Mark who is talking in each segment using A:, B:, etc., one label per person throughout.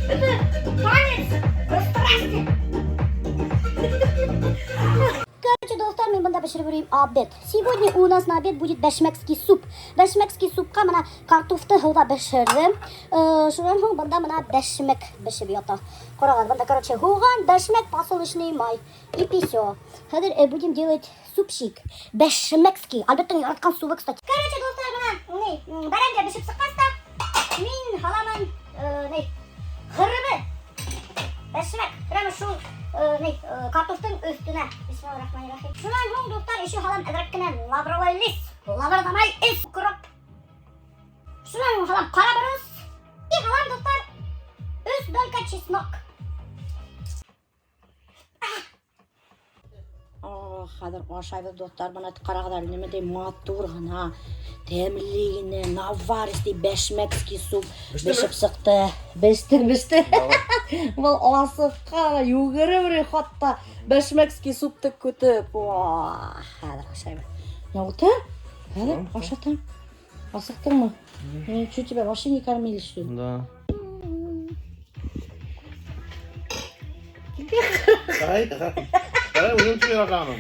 A: Это танец страсти. Короче, дуҫтар, мин бында бешереп йөрөйөм обед. Сегодня у нас на обед будет бәшмәкский суп. Бәшмәкский супҡа бына картофты һыуҙа бешерҙем. Шунан һуң бында бына бәшмәк бешеп ята. Ҡарағыҙ, бында, короче, һуған, бәшмәк, подсолнечный май. И всё. Хәҙер будем делать супчик. Бәшмәкский. Альберттың яратҡан субы, кстати. Короче, дуҫтар, бына ни, бәрәңге бешеп сыҡҡас та, мин һаламын ни, грибы. Бәшмәк, прямо шул ни, картофтың өҫтөнә. Бисмиллахиррахманиррахим. Шунан һуң, дуҫтар, еще һалам әҙерәк кенә лавровый лист. Лавровый лист, укроп. Шунан һуң һалам ҡара борос. И һалам, дуҫтар, өс долька чеснок. Хәҙер ашайбыҙ, дуҫтар, бына ҡарағыҙ әле, нимәндәй матур ғына, тәмле генә, наваристый бәшмәкский суп бешеп сыҡты. Беште, беште. Был асыҡҡа йүгереп йөрөй хатта бәшмәкский супты көтөп. Хәҙер ашайбыҙ. Не ултыр? Хәҙер ашатам. Асыҡтыңмы? Что, тебя вообще не кормили, что ли?
B: Да. Ҡарай, ҡарай, үҙем төшөрөп яратамын.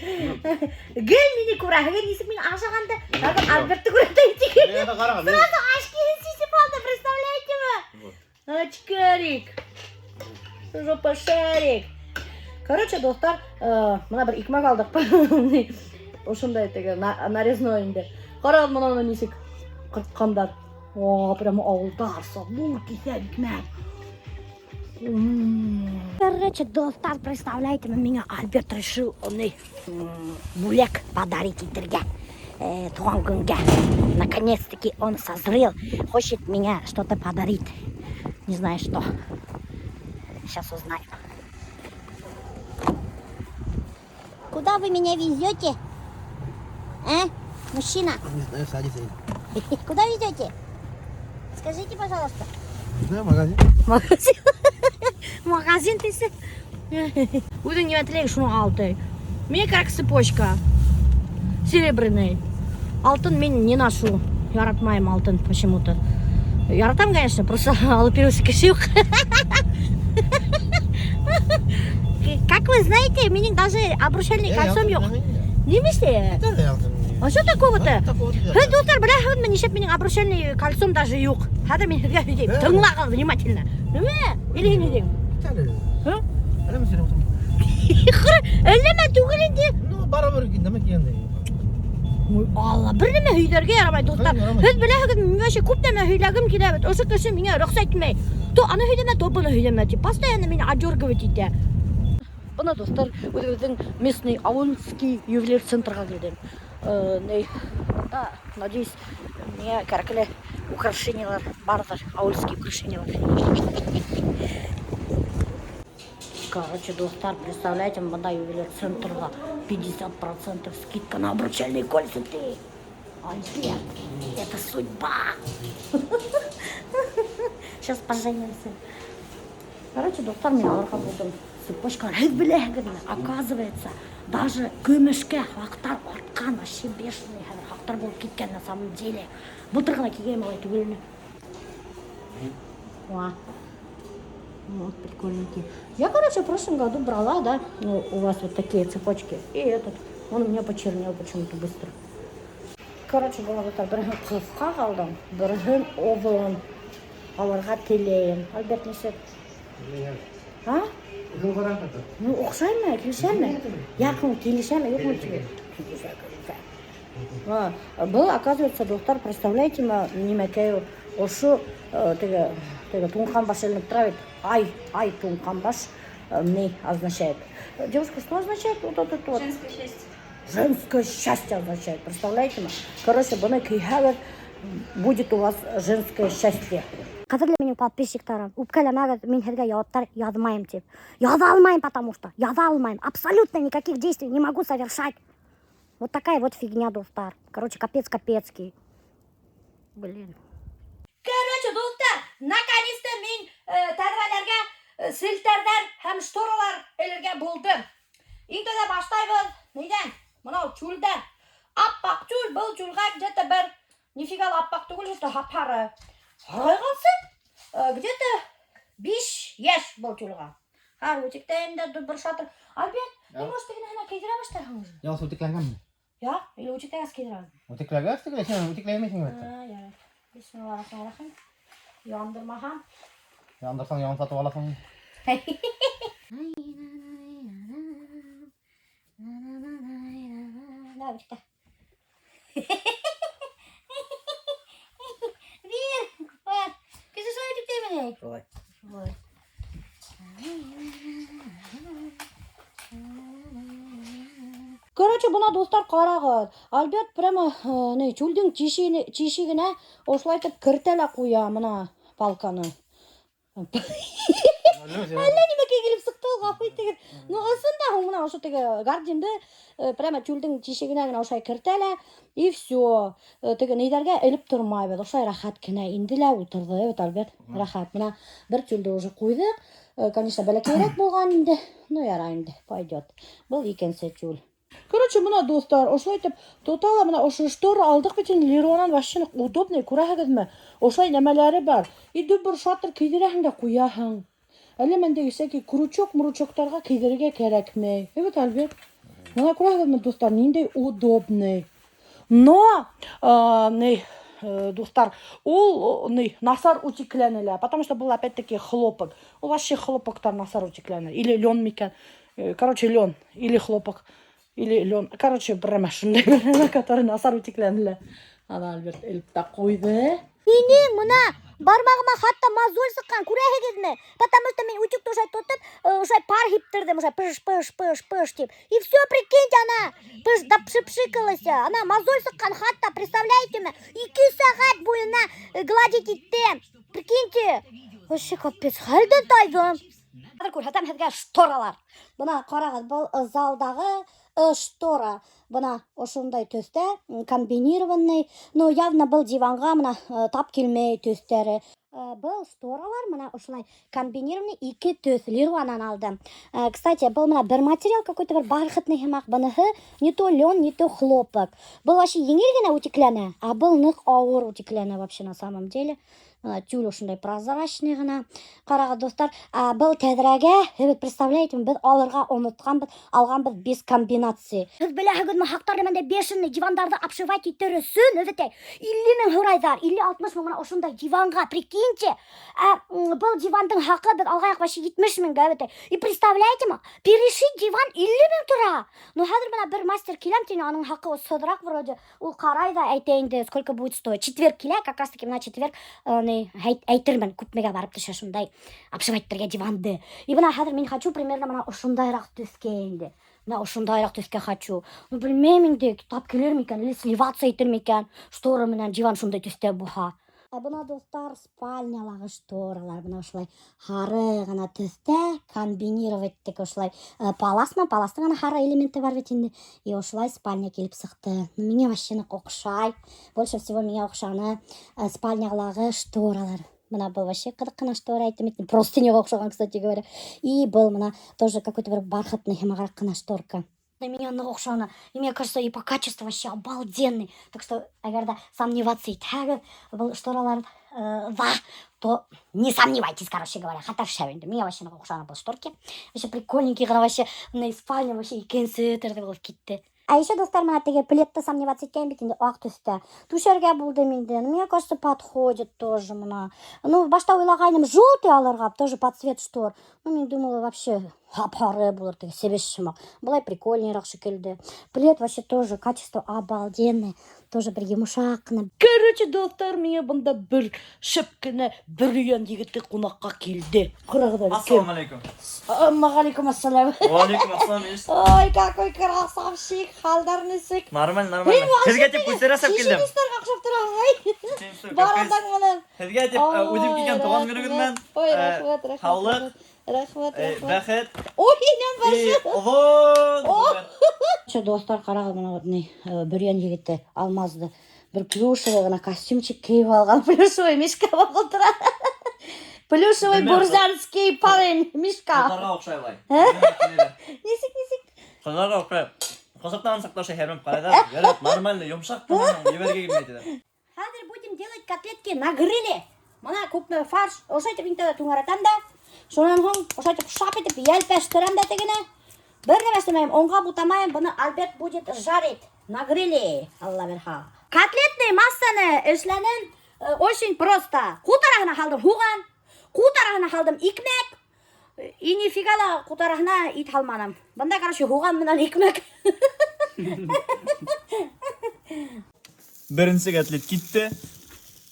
A: Гел мине күрә, гел нисек мин ашағанды, хәҙер Альбертты күрә тиген.
B: Мин дә ҡараған.
A: Сразу очкиһын сисеп алды, представляете ме? Очкарик. Жопа шарик. Короче, дуҫтар, бына бер икмәк алдыҡ. Ошондай теге нарезной инде. Ҡарағыҙ бына уны нисек ҡырҡҡандар. О, прямо ауылдарса, ҙур киҫәк икмәк. Короче, дуҫтар, представляете, миңә Альберт решил уны бүләк подарить итергә. Тыуған көнгә. Наконец-таки он созрел. Хочет меня что-то подарить. Не знаю что. Сейчас узнаем. Куда вы меня везете? А? Мужчина?
B: Не знаю, садись.
A: Куда везете? Скажите, пожалуйста.
B: Не знаю, магазин.
A: Магазин. Магазин тиһең. Үҙең нимә теләйһең, шуны ал ти. Миңә кәрәк цепочка. Серебряный. Алтын мин не ношу. Яратмайым алтын почему-то. Яратам, конечно, просто алып биреүсе кеше юҡ. Как вы знаете, минең даже обручальный кольцом юҡ. Нимәсе? А что такого-то? Һеҙ, дуҫтар, беләһегеҙме, нишләп минең обручальный кольцом даже юҡ? Хәҙер мин һеҙгә һөйләйем. Тыңлағыҙ внимательно. Нимә? Или һин һөйләйһең? Әлләмә түгел инде.
B: Ну, барыбер нимә кигәндәй.
A: Ой, Алла, бер нәмә һөйләргә ярамай, дуҫтар.
B: Ярамай.
A: Һеҙ беләһегеҙ, мин вообще күп нәмә һөйләгем килә бит. Ошо кеше миңә рөхсәт итмәй. То аны һөйләмә, то быны һөйләмә тип. Постоянно мине одергивать итә. Бына, дуҫтар, үҙебеҙҙең местный аульский ювелир центрға килдем. Ни, бында, надеюсь, миңә кәрәкле украшениялар барҙыр, аульский украшениялар. Короче, дуҫтар, представляете, бында ювелир центрҙа 50% скидка на обручальные кольца. Ты, Альберт, это судьба. Сейчас поженимся. Короче, дуҫтар, мин алырға булдым цепочка. Һеҙ беләһегеҙме? Оказывается, даже көмөшкә хаҡтар артҡан, вообще бешеный хәҙер хаҡтар булып киткән на самом деле. Былтыр ғына кигәйнем, улай түгел ине. О. Вот, прикольненький. Я, короче, в прошлом году брала, да, ну, у вас вот такие цепочки. И этот, он у меня почернел почему-то быстро. Короче, была вот так, береһен ҡыҫҡа алдым, береһен оҙон. Алырға теләйем. Альберт, нисек? А?
B: Үҙең ҡара хәҙер.
A: Ну, оҡшаймы, килешәме? Яҡын килешәме, юҡмы тебе? Килешә, килешә. А, был, оказывается, дуҫтар, представляете ме, нимәкәй, ошо теге туңҡан баш эленеп тора бит. Ай, ай туңҡан баш не означает. Девушка, что означает вот этот вот?
C: Женское счастье.
A: Женское счастье означает, представляете ме? Короче, быны кейһәгеҙ, будет у вас женское счастье. Ҡәҙерле минең подписчиктарым, үпкәләмәгеҙ, мин һеҙгә яуаптар яҙмайым тип. Яҙа алмайым, потому что яҙа алмайым. Абсолютно никаких действий не могу совершать. Вот такая вот фигня, дуҫтар. Короче, капец капецкий. Блин. Короче, дуҫтар, наконец-то мин тәҙрәләргә селтәрҙәр һәм шторалар элергә булдым. Иң тәүҙә башлайбыҙ. Ниҙән? Мынау тюлдән. Аппаҡ тюль, был тюлгә где-то бер, нифига ла аппаҡ түгел, что һап-һары. Һарғайғансы, где-то 5 йәш был тюльға. Хәҙер үтекләйем дә бер шатыр. Альберт,
B: Да.
A: һин, может, тегенеһенә кейҙерә башлайһың уже?
B: Яңы үтекләнгәнме?
A: Я, или үтекләгәс кейҙерәһең?
B: Үтекләгәс теге, һин үтекләмәйһең бит.
A: А, ярай. Бисмиллахиррахманиррахим. Яндырмаһам.
B: Яндырһаң, яңы һатып алаһың.
A: Давай, үтеклә. Бир, бар. Кеше шулай үтекләйме ни?
B: Шулай.
A: Шулай. Короче, бына, дуҫтар, ҡарағыҙ. Альберт прямо ни, тюлдең тишегенә ошолай итеп кертә лә ҡуя бына палканы. Әллә нимәкәй килеп сыҡты ул, ғәфү итегеҙ. Ну, ысын да һуң, бына ошо теге гардинды прямо тюлдең тишегенә генә ошолай кертә лә, и все. Теге ниҙәргә элеп тормайбыҙ. Ошолай рәхәт кенә инде лә ултырҙы, бит, Альберт. Рәхәт. Бына бер тюлде уже ҡуйҙыҡ. Конечно, бәләкәйерәк булған инде. Ну, ярай инде, пойдет. Был икенсе тюль. Короче, бына, дуҫтар, ошолай итеп тота ла, бына ошо штора алдыҡ бит инде Леруанан, вообще удобный, күрәһегеҙме? Ошолай нәмәләре бар. И бер шатыр кейҙерәһең дә ҡуяһың. Әллә мендәге всякий крючок, мручоктарға кейҙерергә кәрәкмәй. Бит, Альберт? Бына күрәһегеҙме, дуҫтар, ниндәй удобный. Но, ни, дуҫтар, ул ни, насар үтекләнелә, потому что был опять-таки хлопок. Ул вообще хлопоктар насар үтекләнә. Или лен микән. Короче, лен или хлопок. Или лен. Короче, бер нәмә шундай бер нәмә, который насар үтекләнелә. Ана Альберт элеп тә ҡуйҙы. Минең бына бармағыма хатта мозоль сыҡҡан, күрәһегеҙме? Потому что мин үтүкте ошолай тотоп, ошолай пар һиптерҙем, ошолай пыш, пыш, пыш, пыш тип. И все, прикиньте, ана, пыш, да пшикалась. Ана мозоль сыҡҡан хатта, представляете ме? 2 сәғәт буйына гладить иттем. Прикиньте. Вообще капец, хәлдән тайҙым. Хәҙер күрһәтәм һеҙгә шторалар. Бына ҡарағыҙ, был залдағы штора. Бына ошондай төҫтә, комбинированный. Ну, явно был диванға бына тап килмәй төҫтәре. Был шторалар бына ошолай комбинированный ике төҫ Леруанан алдым. Кстати, был бына бер материал какой-то бер бархатный һымаҡ. Быныһы не то лен, не то хлопок. Был вообще еңел генә үтекләнә, а был ныҡ ауыр үтекләнә вообще на самом деле. Бына тюль ошондай прозрачный ғына. Ҡарағыҙ, дуҫтар, а был тәҙрәгә, һеҙ представляете, беҙ алырға онотҡанбыҙ, алғанбыҙ без комбинации. Һеҙ беләһегеҙме, хаҡтар нәмәндә бешеный дивандарҙы обшивать итер өсөн, әҙәтәй, 50 мең һорайҙар, 50-60 мең бына ошондай диванға, прикиньте. Ә был дивандың хаҡы беҙ алғайыҡ вообще 70 меңгә, әҙәтәй. И представляете ме, перешить диван 50 мең тора. Ну, хәҙер бына бер мастер киләм тине, аның хаҡы осһоҙораҡ вроде. Ул ҡарай ҙа әйтә инде, сколько будет стоить. Четверг килә, как раз таки бына четверг, ни, әйтермен, күпмегә барып төшә шундай обшивать итергә диванды. И бына хәҙер мин хочу примерно бына ошондайыраҡ төҫкә инде. Бына ошондайыраҡ төҫкә хочу. Ну, белмәйем инде, тап килер микән, или сливаться итер микән, штора менән диван шундай төҫтә булһа. Ә бына, дуҫтар, спальнялағы шторалар бына ошолай һары ғына төҫтә комбинировать иттек ошолай палас менән, паластың ана һары элементы бар бит инде. И ошолай спальня килеп сыҡты. Ну, миңә вообще ныҡ оҡшай. Больше всего миңә оҡшаны спальнялағы шторалар. Бына был вообще ҡыҙыҡ ҡына штора әйтем итте. Простыняға оҡшаған, кстати говоря. И был бына тоже какой-то бер бархатный һымағыраҡ ҡына шторка. Миңә ныҡ оҡшаны. И мне кажется, и по качеству вообще обалденный. Так что, әгәр ҙә сомневаться итһәгеҙ, был шторалар да, то не сомневайтесь, короче говоря. Хәтәр шәп инде. Миңә вообще ныҡ оҡшаны был шторки. Вообще прикольненький ғына вообще. Бына спальня вообще икенсе төрлө булып китте. А еще, дуҫтар, бына теге пледты сомневаться иткән бит инде аҡ төҫтә. Түшәргә булдым инде. Ну, мне кажется, подходит тоже бына. Ну, башта уйлағайным желтый алырға, тоже под цвет штор. Ну, мин думала, вообще һап-һары булыр теге себеш һымаҡ. Былай прикольныйраҡ шикелле. Плед вообще тоже качество обалденное. Тоже бер йомшаҡ ҡына. Короче, дуҫтар, миңә бында бер шәп кенә Бөрйән егете ҡунаҡҡа килде. Ҡарағыҙ әле, кем?
C: Ассаламу алейкум.
A: Вәғәләйкүм ассалам.
C: Вәғәләйкүм ассалам.
A: Ой, какой красавчик, хәлдәр нисек?
C: Нормаль, нормаль. Һеҙгә тип күсерә сәп килдем.
A: Чеченецтарға оҡшап тораһың, ай. Барандаң менән.
C: Һеҙгә тип үҙем килгән тыуған көнөгөҙ менән.
A: Ой, рәхмәт, рәхмәт.
C: Һаулыҡ,
A: Рәхмәт, рәхмәт.
C: бәхет,
A: Ой, инәм
C: и
A: башы.
C: оҙон ғүмер.
A: Шу дуҫтар, ҡарағыҙ, бына вот ни, Бөрйән егете Алмазды. Бер плюшевый ғына костюмчик кейеп алған, плюшевый мишка булып ултыра. Плюшевый
C: Белмәйем,
A: бурзянский парень, мишка.
C: Ҡыҙҙарға оҡшай былай.
A: Нисек, нисек?
C: Ҡыҙҙарға оҡшай. Ҡосаҡтан саҡта һәрмәп ҡарайҙар. Ярат, нормально, йомшаҡ ҡына ебәргә килмәй тиҙәр.
A: Хәҙер будем делать котлетки на гриле. Бына күпме фарш, ошайтып инде түңәрәтәм дә. Шунан һуң ошайтып шап итеп йәлпәштерәм дә тегене. Бер нәмә эшләмәйем, онға бутамайым, быны Альберт будет жарить на гриле. Алла бирһә. Котлетный массаны эшләнем очень просто. Ҡут араһына һалдым һуған, ҡут араһына һалдым икмәк, и нифига ла ҡут араһына ит һалманым. Бында, короче, һуған менән икмәк.
C: Беренсе котлет китте.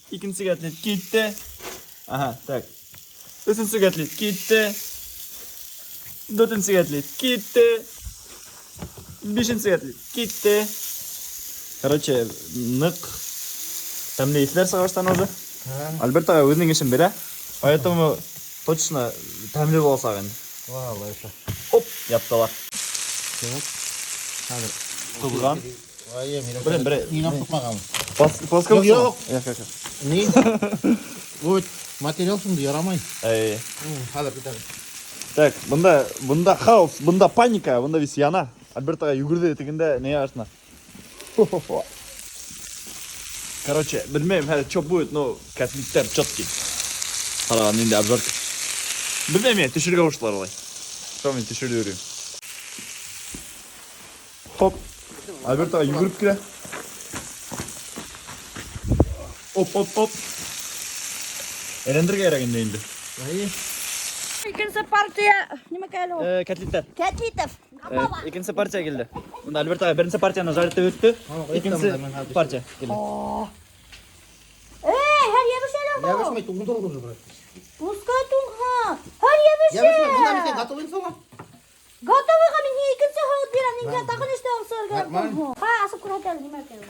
C: Икенсе котлет китте. Ага, так. Өсөнсө котлет китте. Дүртенсе котлет китте. Бишенсе котлет китте. Короче, ныҡ тәмле еҫтәр сыға башланы уже. Альберт ағай үҙенең эшен белә. Поэтому точно тәмле буласаҡ инде.
B: Валла это.
C: Оп, яптылар.
B: Хәҙер.
C: Ҡыҙған.
B: Ай, мин.
C: Блин, бер-
B: Мин тотмаған.
C: Плоскогубцы?
B: Юҡ, юҡ.
C: Юҡ, юҡ, юҡ.
B: Ни? Вот материал шундай ярамай.
C: Эй.
B: Хәҙер китәбеҙ.
C: Так, бында, бында хаос, бында паника, бында весь яна. Альберт ағай йүгерҙе тегендә ни артына. Хо-хо-хо. Короче, белмәйем хәҙер что будет, но котлеттар четкий. Ҡараған инде обжарка. Белмәйем, мин төшөрөргә ҡуштылар улай. Что мин төшөрөп йөрөйөм. Хоп. Альберт ағай йүгереп килә. Оп, оп, оп. Әйләндерергә кәрәк инде инде.
B: Ай.
A: Икенсе партия, нимә әле ул?
C: Котлеттар.
A: Котлетов.
C: Икенсе партия килде. Бында Альберт ағай беренсе партияны жарить итеп бөттө. Икенсе партия килде.
A: Эй, һәр йәбешә әле был.
B: Йәбешмәй туңды уже, брат.
A: Пускай туңһа. Һәр йәбешә.
B: Йәбешмәй, бында мин готовый соң.
A: Готовыйға мин һиңә икенсе һалып бирәм. Ниңә тағы эшләп алып сығыр кәрәк
B: Нормально.
A: был? Ха, асып күрһәт әле нимә икән ул.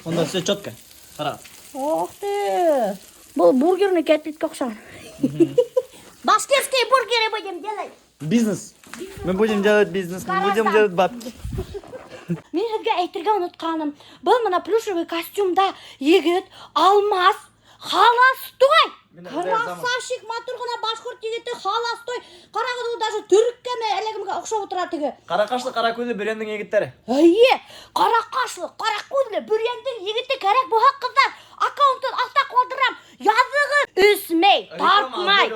C: Унда все четко. Ҡара.
A: Ох ты. Был бургерный котлетҡа оҡшаған. Башкирские бургеры будем делать.
C: Бизнес. Мы будем делать бизнес, мы будем делать бабки.
A: Мин һеҙгә әйтергә онотҡаным. Был бына плюшевый костюмда егет Алмаз холостой. Красавчик, матур ғына башҡорт егете холостой. Ҡарағыҙ, ул даже төрөккәме, әллә кемгә оҡшап ултыра теге.
C: Ҡара ҡашлы, ҡара күҙле Бөрйәндең егеттәре.
A: Эйе, ҡара ҡашлы, ҡара күҙле Бөрйәндең егете кәрәк булһа, ҡыҙҙар, аккаунтын аҫта ҡалдырам. Яҙығыҙ. Эсмәй, тартмай,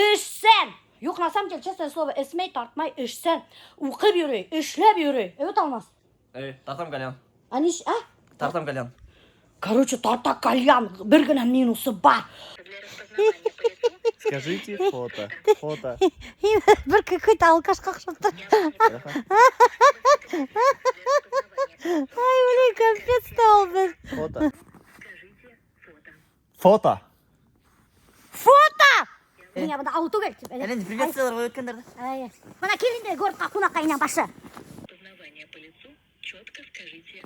A: эшсән. Юҡ, на самом деле, честное слово, эсмәй, тартмай, эшсән. Уҡып йөрөй, эшләп йөрөй. Эйе, Алмаз.
C: Эй, тартам кальян.
A: А ниш, а?
C: Тартам кальян.
A: Короче, тарта кальян, бер генә минусы бар.
C: Скажите фото. Фото.
A: Бер какой-то алкашҡа оҡшап тора. Ай, блин, капец стал.
C: Фото. Фото.
A: Фото! Миңә бында ауыл түгел. Тип.
C: Әле приветствовалар үткәндәрҙе.
A: Ай. Бына кил инде городҡа ҡунаҡҡа инәң башы.
D: Узнавание по лицу, четко скажите.